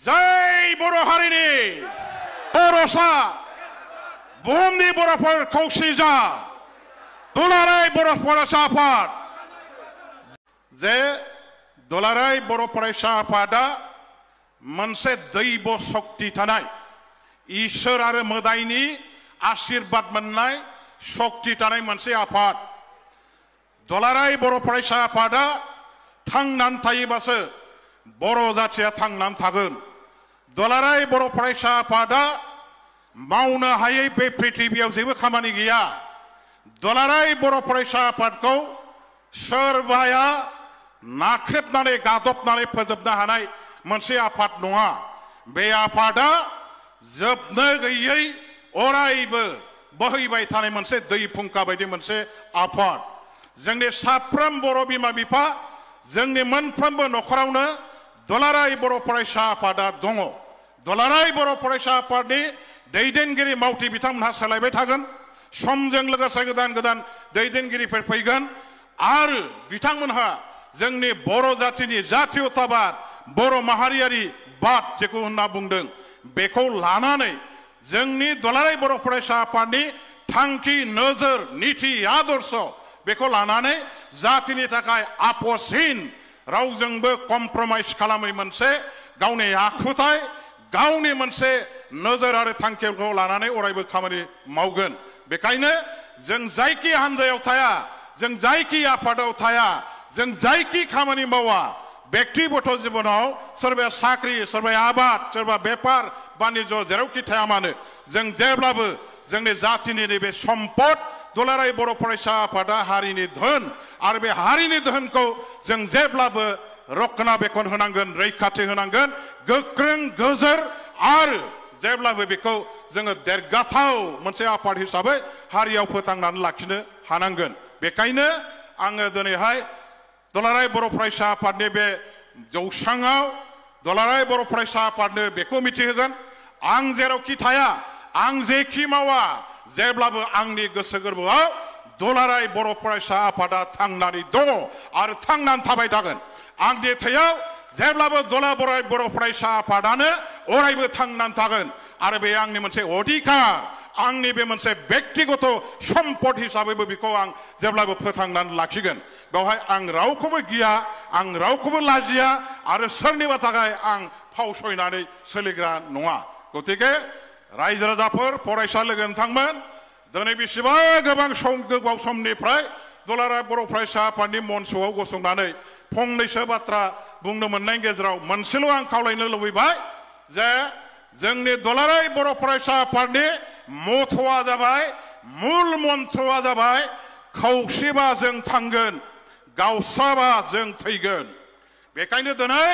जय बर' हारिनि बर'सा बुहुमनि बर'फोर खौसे जा दुलाराय बर' फरायसा आफाद जे दुलाराय बर' फरायसा आफादा मोनसे दैब शक्ति थानाय इसोर आरो मोदायनि आशीर्बाद मोननाय शक्ति थानाय मोनसे आफाद दुलाराय बर' फरायसा आफादा थांनानै थायोबासो बर' जाथिया थांनानै थागोन दुलाराय बर' फरायसा आफादा मावनो हायै बे पृथिबियाव जेबो खामानि गैया दुलाराय बर' फरायसा आफादखौ सोरबाया नाख्रेबनानै गादबनानै फोजोबनो हानाय मोनसे आफाद नङा बे आफादा जोबनो गैयै अरायबो बोहैबाय थानाय मोनसे दै फुंखा बायदि मोनसे आफाद जोंनि साफ्रोम बर' बिमा बिफा जोंनि मोनफ्रोमबो नखरावनो दुलाराय बर' फरायसा आफादा दङ दुलाराय बर' फरायसा आफादनि दैदेनगिरि मावथि बिथांमोनहा सोलायबाय थागोन समजों लोगोसे गोदान गोदान दैदेनगिरिफोर फैगोन आरो बिथांमोनहा जोंनि बर' जातिनि जातीयताबाद बर' माहारियारि बाद जेखौ होनना बुंदों बेखौ लानानै जोंनि दुलाराय बर' फरायसा आफादनि थांखि नोजोर नीति आदर्श बेखौ लानानै जातिनि थाखाय आपोसहीन रावजोंबो कम्प्रमाइज खालामै मोनसे गावनि आखुथाय गावनि मोनसे नोजोर आरो थांखिखौ लानानै अरायबो खामानि मावगोन बेखायनो जों जायखि हान्जायाव थाया जों जायखि आफादाव थाया जों जायखि खामानि मावा व्यक्तिगत जीवनाव सोरबाया साख्रि सोरबाया आबाद सोरबा बेपार बानिज्य जेरावखि थाया मानो जों जेब्लाबो जोंनि जातिनि नैबे सम्पद दुलाराय बर' फरायसा आफादा हारिनि धोन आरो बे हारिनि धोनखौ जों जेब्लाबो रक्षणाबेक्षण होनांगोन रैखाथि होनांगोन गोख्रों गोजोर आरो जेब्लाबो बेखौ जोङो देरगाथाव मोनसे आफाद हिसाबै हारियाव फोथांनानै लाखिनो हानांगोन बेखायनो आङो दिनैहाय दुलाराय बर' फरायसा आफादनि बे जौसाङाव दुलाराय बर' फरायसा आफादनो बेखौ मिथिहोगोन आं जेरावखि थाया आं जेखि मावा जेब्लाबो आंनि गोसो गोरबोआव दुलाराय बर' फरायसा आफादा थांनानै दङ आरो थांनानै थाबाय थागोन आंनि थैयाव जेब्लाबो दुलाराय बर' फरायसा आफादानो अरायबो थांनानै थागोन आरो बे आंनि मोनसे अधिकार आंनि बे मोनसे व्यक्तिगत सम्पद हिसाबैबो बेखौ आं जेब्लाबो फोथांनानै लाखिगोन बेवहाय आं रावखौबो गिया आं रावखौबो लाजिया आरो सोरनिबा थाखाय आं फावसयनानै सोलिग्रा नङा गतिके रायजो राजाफोर फरायसा लोगो नोंथांमोन दिनै बेसेबा गोबाव समनिफ्राय दुलाराय बर' फरायसा आफादनि मन्चआव गसंनानै फंनैसो बाथ्रा बुंनो मोननायनि गेजेराव मोनसेल' आं खावलायनो लुबैबाय जे जोंनि दुलाराय बर' फरायसा आफादनि मथ'आ जाबाय मुल मन्त्रआ जाबाय खौसेबा जों थांगोन गावस्राबा जों थैगोन बेखायनो दिनै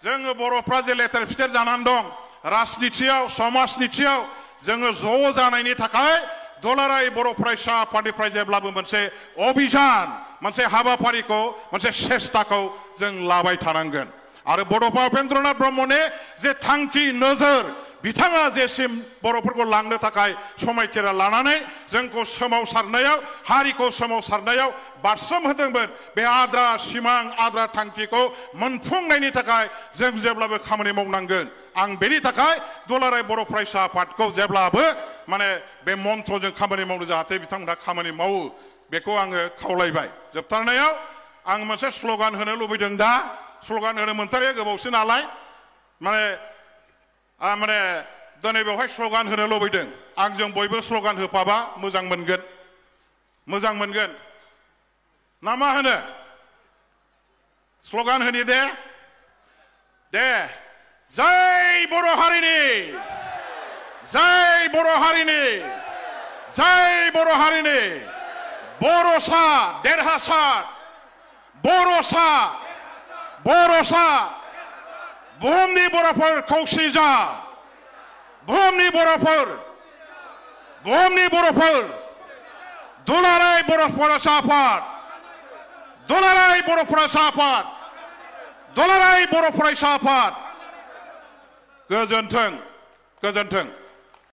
जोङो बर'फ्रा जे लेथेर फिथेर जानानै दं राजनितियाव समाजनितियाव जोङो ज' जानायनि थाखाय दुलाराय बर' फरायसा आफादनिफ्राय जेब्लाबो मोनसे अभियान मोनसे हाबाफारिखौ मोनसे सेस्ताखौ जों लाबाय थानांगोन आरो बड'फा उपेन्द्रनाथ ब्रह्मनि जे थांखि नोजोर बिथाङा जेसिम बर'फोरखौ लांनो थाखाय समायखेरा लानानै जोंखौ सोमावसारनायाव हारिखौ सोमावसारनायाव बारसोम होदोंमोन बे आद्रा सिमां आद्रा थांखिखौ मोनफुंनायनि थाखाय जों जेब्लाबो खामानि मावनांगोन आं बेनि थाखाय दुलाराय बर' फरायसा आफादखौ जेब्लाबो माने बे मन्त्रजों खामानि मावनो जाहाथे बिथांमोनहा खामानि मावो बेखौ आङो खावलायबाय जोबथारनायाव आं मोनसे स्ल'गान होनो लुबैदों दा स्ल'गान होनो मोनथारिया गोबावसो नालाय माने दिनै बेवहाय स्ल'गान होनो लुबैदों आंजों बयबो स्ल'गान होफाबा मोजां मोनगोन ना मा होनो स्ल'गान होनि दे जय बर' हारिनि जय बर' हारिनि जय बर' हारिनि बर'सा देरहासार बर'सा बुहुमनि बर'फोर खौसे जा बुहुमनि बर'फोर दुलाराय बर' फरायसा आफाद दुलाराय बर' फरायसा आफाद दुलाराय बर' फरायसा आफाद गोजोन्थों